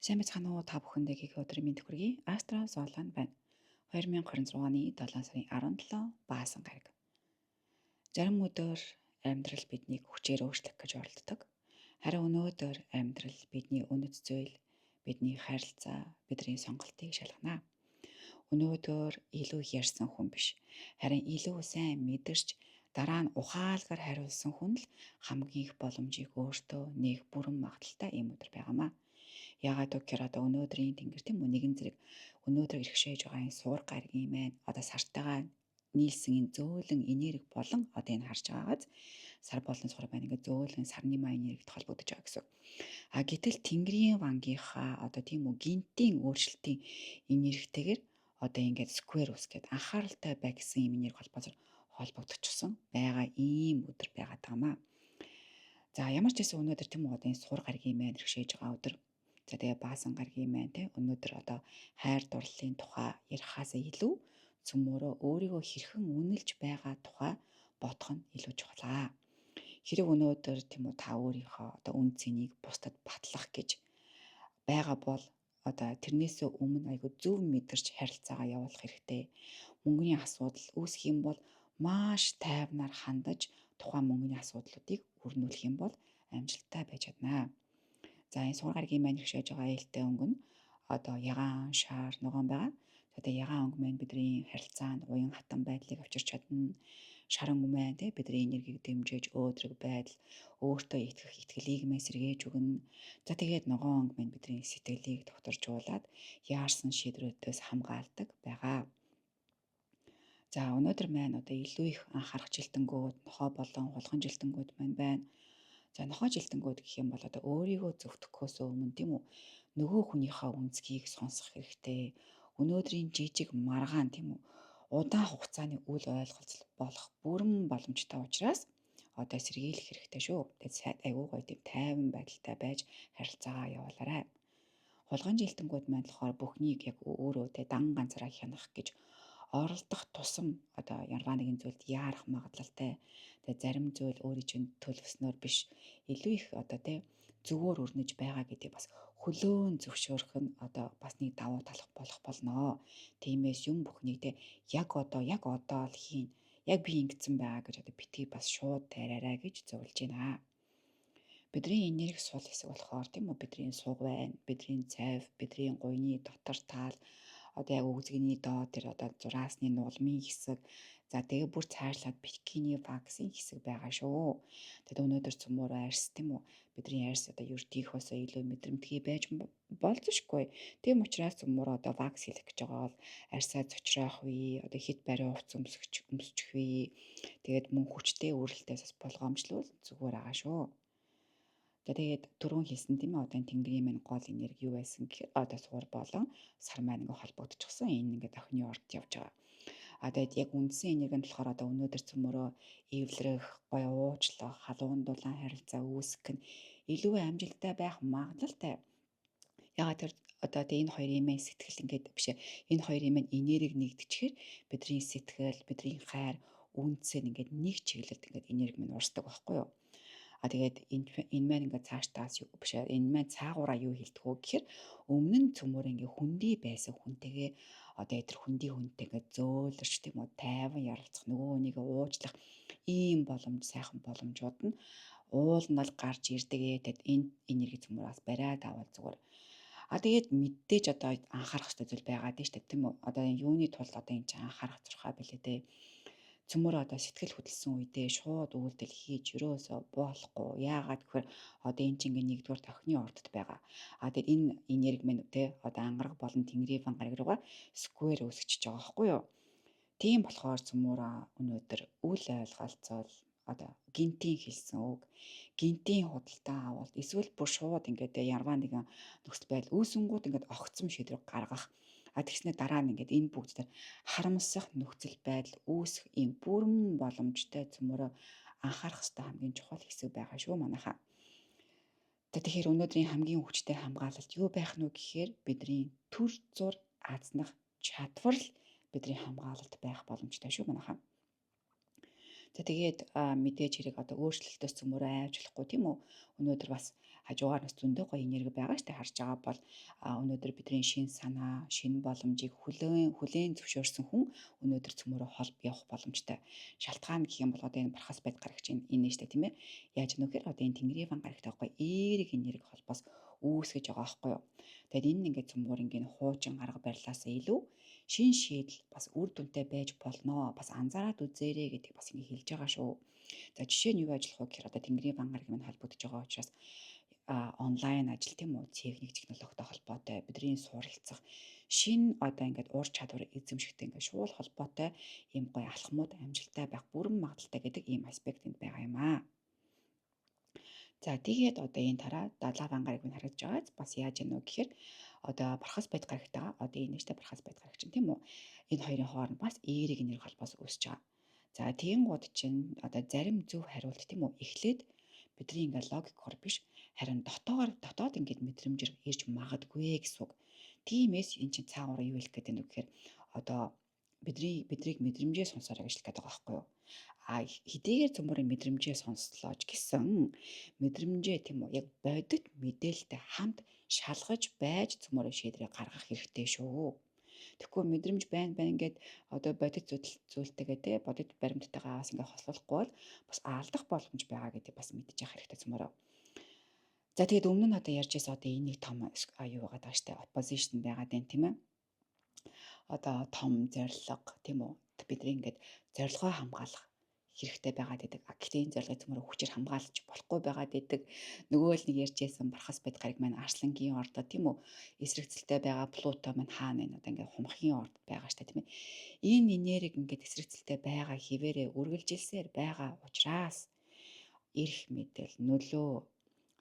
Сайн байцгаана уу, та бүхэндээ гэх өдрийн мэнд хүргэе. Астра Золон байна. 2026 оны 7 сарын 17 Баасан гараг. Зарим өдөр амьдрал биднийг хүчээр өөрчлөх гэж оролддог. Харин өнөөдөр амьдрал бидний үнэт зүйл, бидний харилцаа, бидний сонголтыг шалгана. Өнөөдөр илүү их ярьсан хүн биш. Харин илүү сайн мэдэрч дараа нь ухаалгаар хариулсан хүн л хамгийн их боломжийг өөртөө нээх бүрэн магадлалтай ийм өдөр байгаамаа. Яагаад гэхээр одоо өнөөдрийн тэнгэр, тийм үү, нэгэн зэрэг өнөөдөр иргэшээж байгаа энэ суур гарагийн маань одоо сартайгаа нийлсэн энэ зөөлөн энерги болон одоо энэ харж байгаагаз сар болон сур маань ингээд зөөлөн сарны маа энергид холбогдож байгаа гэсэн. А гэтэл тэнгэрийн вангийнхаа одоо, тийм үү, гинтийн өөрчлөлтийн энергитэйгээр одоо ингээд square үүсгээд анхааралтай бай гэсэн юм энерги холбоосоор холбогдчихсон байгаа ийм өдөр байгаа таамаа. За, ямар ч байсан өнөөдөр, тийм үү, одоо энэ сур гарагийн маань иргэшээж байгаа өдөр. За, тэгээ Баасан гарагийн маань те өнөөдөр одоо хайр дурлалын тухай ярихаасаа илүү цөмөөрөө өөрийгөө хэрхэн үнэлж байгаа тухай бодох нь илүү чухал. Хэрэг өнөөдөр, тийм үү, та өөрийнхөө одоо үнэ цэнийг бусдад батлах гэж байгаа бол одоо тэрнээсээ өмнө айгүй зөв мэдэрч харилцаагаа явуулах хэрэгтэй. Мөнгөний асуудал үүсэх юм бол маш тайвнаар хандаж тухайн мөнгөний асуудлуудыг өрнүүлэх юм бол амжилттай байж чадна. За, энэ сур гарагийн маань иргэшээж байгаа ээлтэй өнгө нь одоо ягаан, шар, ногоон байгаа. За, тэгээ ягаан өнгө маань бидний харилцаанд уян хатан байдлыг авчирч чадна. Шар өнгө маань те бидний энергийг дэмжиж өөдрөг байдал, өөртөө итгэх итгэлийг мэн сэргээж өгнө. За, тэгээд ногоон өнгө маань бидний сэтгэлийг тогтворжуулаад яарсан шийдвэрүүдээс хамгаалдаг байгаа. За, өнөөдөр маань одоо илүү их анхаарах жилтэнгүүд нохой болон хулган жилтэнгүүд маань байна. За, нохой жилтэнгүүд гэх юм бол одоо өөрийгөө зөвтгөхөөс өмнө, тийм үү, нөгөө хүнийхээ үнцгийг сонсох хэрэгтэй. Өнөөдрийн жижиг маргаан, тийм үү, удаан хугацааны үл ойлголцол болох бүрэн боломжтой учраас одоо сэргийлэх хэрэгтэй шүү. Тэгээд айгүй гоё тийм тайван байдалтай байж харилцаагаа явуулаарай. Хулгайн жилтэнгүүд маань болохоор бүхнийг яг өөрөө те дан ганцаараа хянах гэж оролдох тусам одоо ямарваа нэгэн зүйлд яарах магадлалтай. Тэгээ зарим зүйл өөрийн чинь төлөвлөснөөр биш, илүү их одоо те зөвөөр өрнөж байгаа гэдгийг бас хөлөөн зөвшөөрөх нь одоо бас нэг давуу тал болох болно. Тиймээс юм бүхнийг те яг одоо, яг одоо л хийн. Яг би ингэсэн байгаа гэж одоо битгий бас шууд тайраарай гэж зөвлөж байна. Бидний энерги сул хэсэг болохоор, тийм үү, бидний суг байна, бидний цайв, бидний гуйны дотор таал, одоо яг өгзөгний доод тэр одоо зураасны нулмын хэсэг, за тэгээ бүр цаашлаад бикини ваксын хэсэг байгаа шүү. Тэгээд өнөөдөр цөмөр арьс, тийм үү, бидний арьс одоо ердийнхөөсөө илүү мэдрэмтгий байж болзошгүй. Тийм учраас цөмөр одоо вакс хийх гэж байгаа бол арьсаа цочроох үе, одоо хит бариу хувцас өмсчих үе. Тэгээд мөн хүчтэй үрэлтээс бас болгоомжлол зүгээр байгаа шүү. За, тэгээд түрүүн хэлсэн, тийм ээ, одоо энэ тэнгэрийн маань гол энерги юу байсан гэхээр одоо сугар болон сар маань ингээ холбогдчихсон. Энэ ингээд охины орд явж байгаа. А тэгээд яг үндсэн энерги нь болохоор одоо өнөөдөр цөмөрөө эвлэрэх, гоё уучлах, халуун дулаан харилцаа үүсгэх нь илүү амжилттай байх магадлалтай. Ягаад тэр одоо тэ энэ хоёрын маань сэтгэл ингээд биш, энэ хоёрын маань энерги нэгдчихээр бидний сэтгэл, бидний хайр үнцэн ингээд нэг чиглэлд ингээд энерги минь урсдаг байхгүй юу? А тэгээд энэ маань ингээд цаашдаас юу биш, энэ маань цаагаараа юу хэлдэг вэ гэхээр өмнө нь цөмөр ингээд хүндий байсан хүнтэйгээ одоо тэр хүндий хүнтэй ингээд зөөлрч, тийм үү, тайван ярилцах, нөгөө хүнийг уучлах ийм боломж, сайхан боломжууд нь уулнал гарч ирдэг ээ. Тэгэд энэ энерги цөмөр бас бариад авал зүгээр. А тэгээд мэдээж одоо анхаарах хэрэгтэй зүйл байгаа дээ шүү дээ, тийм үү? Одоо энэ юуны тулд одоо энэ чинь анхаарах зурхаа билээ дээ. Цөмөр одоо сэтгэл хөдлөсөн үедээ шууд үйлдэл хийж ерөөсөө болохгүй. Яагаад гэхээр одоо энэ чинь ингээ нэгдүгээр тохины ордод байгаа. А тэгээд энэ энерги минь те одоо ангараг болон тэнгэрийн ван гараг руугаа square үүсгэж байгаа байхгүй юу? Тийм болохоор цөмөр өнөөдөр үл ойлголцол, одоо гинтийн хэлсэн үг, гинтийн худалдаа авалт эсвэл бүр шууд ингээд ямарваа нэгэн нөхцөл байдал үүсэнгүүд ингээд огцом шийдвэр гаргах. А тэгснээр дараа нь ингээд энэ бүгд дээр харамсах нөхцөл байдал үүсэх ийм бүрэн боломжтой цөмөрөө анхаарах хэрэгтэй хамгийн чухал хэсэг байгаа шүү манайхаа. Тэгэхээр өнөөдрийн хамгийн хүчтэй хамгаалалт юу байх нь вэ гэхээр бидний төр зур азнах чадвар л бидний хамгаалалт байх боломжтой шүү манайхаа. За, тэгээд мэдээж хэрэг одоо өөрчлөлтөөс цөмөрөө айж болохгүй, тийм үү? Өнөөдөр бас Хажуугаар нас зөндөө гоё энерги байгаа штэ, харж байгаа бол өнөөдөр бидний шинэ санаа, шинэ боломжийг хүлээн зөвшөөрсөн хүн өнөөдөр цөмөрөө холб явах боломжтой. Шалтгаан гэх юм бол одоо энэ бархас байд гарагч энэ штэ, тийм ээ. Яаж нөхөр одоо энэ Тэнгэрийн ван гарагтай гоё эерэг энерги холбоос үүсгэж байгаа байхгүй юу. Тэгээд энэ ингээд цөмгөр ингээд хуучин арга барилаасаа илүү шин шийдэл бас үр дүнтэй байж болно. Бас анзаараад үзээрэй гэдэг бас ингэ хэлж байгаа шүү. За, жишээ нь юу ажиллах вэ гэхээр одоо Тэнгэрийн ван гараг минь холбогдож байгаа учраас онлайн ажил, тийм үү, техник, технологитой холбоотой бидний суралцах, шинэ одоо ингээд ур чадвар эзэмшихтэй ингээд шуул холбоотой ийм гоё алхмууд амжилттай байх бүрэн магадлалтай гэдэг ийм аспект энд байгаа юм аа. За, тэгээд одоо энэ тараа далаа ван гараг минь харагдаж байгаа. Бас яаж яах вэ гэхээр одоо бархас байд гарагтайгаа, одоо энэ нэжтэй бархас байд гараг чинь, тийм үү. Энэ хоёрын хооронд бас эерэг энерги холбоос үүсэж байгаа. За, тэгэнгүүт чинь одоо зарим зөв хариулт, тийм үү, эхлээд бидний ингээд логикоор биш, харин дотоогоор дотоод ингээд мэдрэмжээр ирж магадгүй гэсэн үг. Тиймээс эн чинь цаагаараа юу хэлэх гээд байна вэ гэхээр одоо бидний бидрийг мэдрэмжээ сонсоорой гэж хэлэх гээд байгаа байхгүй юу? А хэдийгээр цөмөрийн мэдрэмжээ сонслоо ч гэсэн мэдрэмжээ, тийм үү, яг бодит мэдээлэлтэй хамт шалгаж байж цөмөрөө шийдвэрээ гаргах хэрэгтэй шүү. Тэгэхгүй мэдрэмж байна байна ингээд одоо бодит зүйлтэйгээ, те, бодит баримттайгаа бас ингээд хослуулахгүй бол бас алдах боломж байгаа гэдэг бас мэдчих хэрэгтэй цөмөрөө. За, тэгээд өмнө нь одоо ярьж байсан, одоо энэ нэг том юу байгаа даа штэ, opposition байгаад байна, тийм ээ. Одоо том зорилго, тийм үү? Бидний ингээд зорилгоо хамгаалах хэрэгтэй байгаад байдаг. А гэхдээ энэ зорилгыг цөмөр хүчээр хамгаалж болохгүй байгаад байдаг. Нөгөө л нэг ярьж байсан бархас байд гариг маань арслангийн ордоо, тийм үү? Эсрэгцэлтэй байгаа Плуто маань хаана вэ? Одоо ингээд хумхын ордод байгаа штэ, тийм ээ. Энэ энерги ингээд эсрэгцэлтэй байгаа хിവэрэ үргэлжилсээр байгаа учраас эрх мэдэл, нөлөө,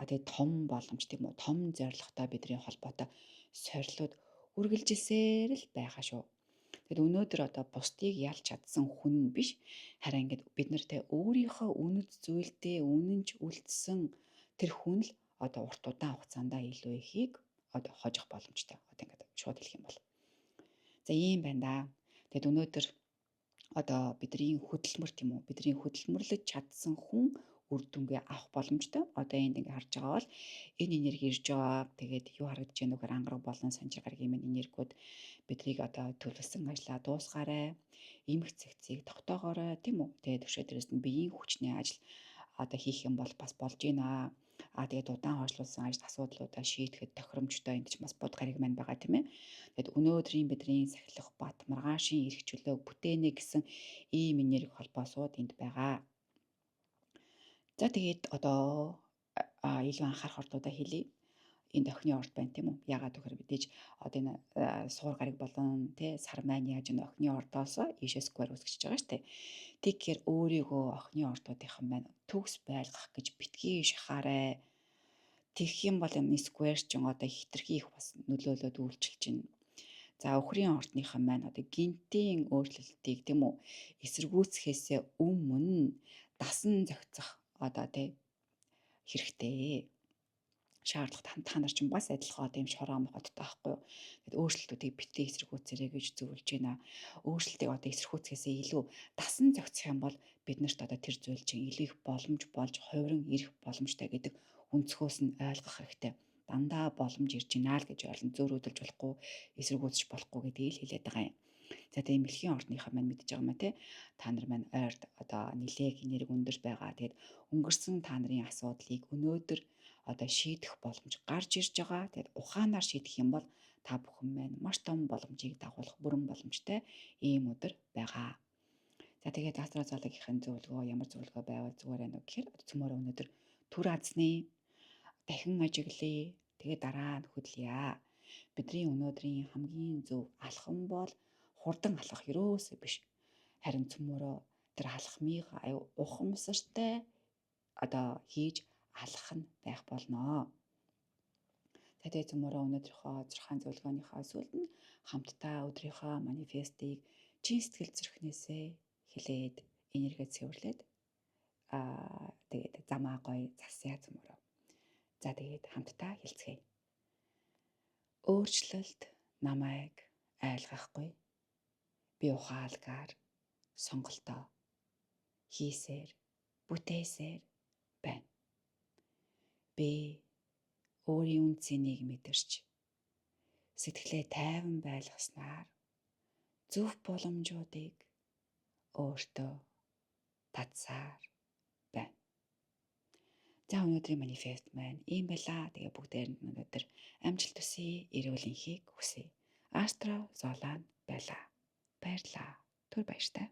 а тэгээ том боломж, тийм үү? Том зорилготой бидний холбоотой сорилууд үргэлжилсээр л байгаа шүү. Тэгэд өнөөдөр одоо бусдыг ялж чадсан хүн биш, харин ингээд бид нартай өөрийнхөө үнэт зүйлдээ үнэнч үлдсэн тэр хүн л одоо урт удаан хугацаанд илүү ихийг одоо хожих боломжтой. Одоо ингээд шууд хэлэх юм бол. За, ийм байна да. Тэгэд өнөөдөр одоо бидний хөдөлмөр, тийм үү? Бидний хөдөлмөрлөж чадсан хүн үр дүнгээ авах боломжтой. Одоо энд ингээ харж байгаа бол энэ энерги ирж байгаа. Тэгээд юу харагдаж байна вэ гэхээр ангараг болон санжир гарагийн минь энергиуд бидрийг одоо төлөвлөсөн ажлаа дуусгаарай. Эмх цэгцийг тогтоогоорой, тийм үү? Тэгээд өшөө дээрээс нь биеийн хүчний ажил одоо хийх юм бол бас болж байна. А тэгээд удаан хойшлуулсан ажил асуудлуудаа шийдэхэд тохиромжтой энд ч бас бод гариг маань байгаа, тийм ээ. Тэгээд өнөөдрийн бидний сахилах бат, маргаашийн эрх чөлөөг бүтээнэ гэсэн ийм энерги холбоосууд энд байгаа. За, тэгээд одоо илүү анхаарах ордуудаа хэлье. Энд охины орд байна, тийм үү? Яагаад гэхээр мэдээж одоо энэ суур гариг болон тий сар маань яаж энэ охины ордоос ийшээ square үүсгэж байгаа шүү дээ. Тэгэхээр өөрийгөө охины ордуудынхан маань төгс байлгах гэж битгий шахаарай. Тэгэх юм бол энэ square чинь одоо хитрхи их бас нөлөөлөөд үйлчилж байна. За, өхрийн ордныхан маань одоо гинтийн өөрчлөлтийг, тийм үү, эсэргүүцэхээсээ өмнө дасан зохицох одоо тий хэрэгтэй шаардлага. Та нар чинь бас адилхан одоо юм шороо мохоттой байхгүй юу. Тэгэд өөрчлөлтүүдийг битгий эсэргүүцээрэй гэж зөвлөж байна. Өөрчлөлтийг одоо эсэргүүцэхээсээ илүү дасан зохицох юм бол бид нарт одоо тэр зүйл чинь илүү их боломж болж хувиран ирэх боломжтой гэдэг өнцгөөс нь ойлгох хэрэгтэй. Дандаа боломж ирж байна л гэж ойлгон зөөрөөдөлж болохгүй, эсэргүүцэж болохгүй гэдгийг л хэлээд байгаа юм. За, тэгээ мэлхийн ордныхаа маань мэдж байгаа юм а те. Та нар маань ойрд одоо нилээг энерги өндөр байгаа. Тэгээд өнгөрсөн та нарын асуудлыг өнөөдөр одоо шийдэх боломж гарч ирж байгаа. Тэгээд ухаанаар шийдэх юм бол та бүхэн маань маш том боломжийг дагуулах бүрэн боломжтой ийм өдөр байгаа. За, тэгээд астрозоологийн зөвлөгөө, ямар зөвлөгөө байвал зүгээр байна вэ гэхээр цөмөрөө өнөөдөр түр азны дахин ажиглая. Тэгээд дараа нь хөдлөе. Бидний өнөөдрийн хамгийн зөв алхам бол хурдан алхах ерөөсөө биш. Харин цөмөрөө тэр алхмыг аюу ухамсартай одоо хийж алах нь байх болно. За, тэгээ цөмөрөө өнөөдрийнхөө 6 зөвлөгөөнийхөө сүүлд нь хамтдаа өдрийнхөө манифестыг чин сэтгэл зүрхнээсээ хэлээд, энерги цэвэрлээд, тэгээд замаа гоё засъя цөмөрөө. За, тэгээд хамтдаа хэлцгээе. Өөрчлөлт намайг айлгахгүй. Би ухаалгаар сонголтоо хийсээр, бүтээсээр байна. Би Өөрийн үнэ цэнийг мэдэрч сэтгэлээ тайван байлгаснаар зөв боломжуудыг өөртөө татсаар байна. За, өнөөдрийн манифест маань ийм байлаа. Тэгээ бүгдээрэнд өнөөдөр амжилт хүсье, эрүүл энхийг хүсье. Астро Золаан байлаа. Баярлалаа. Түр баяртай.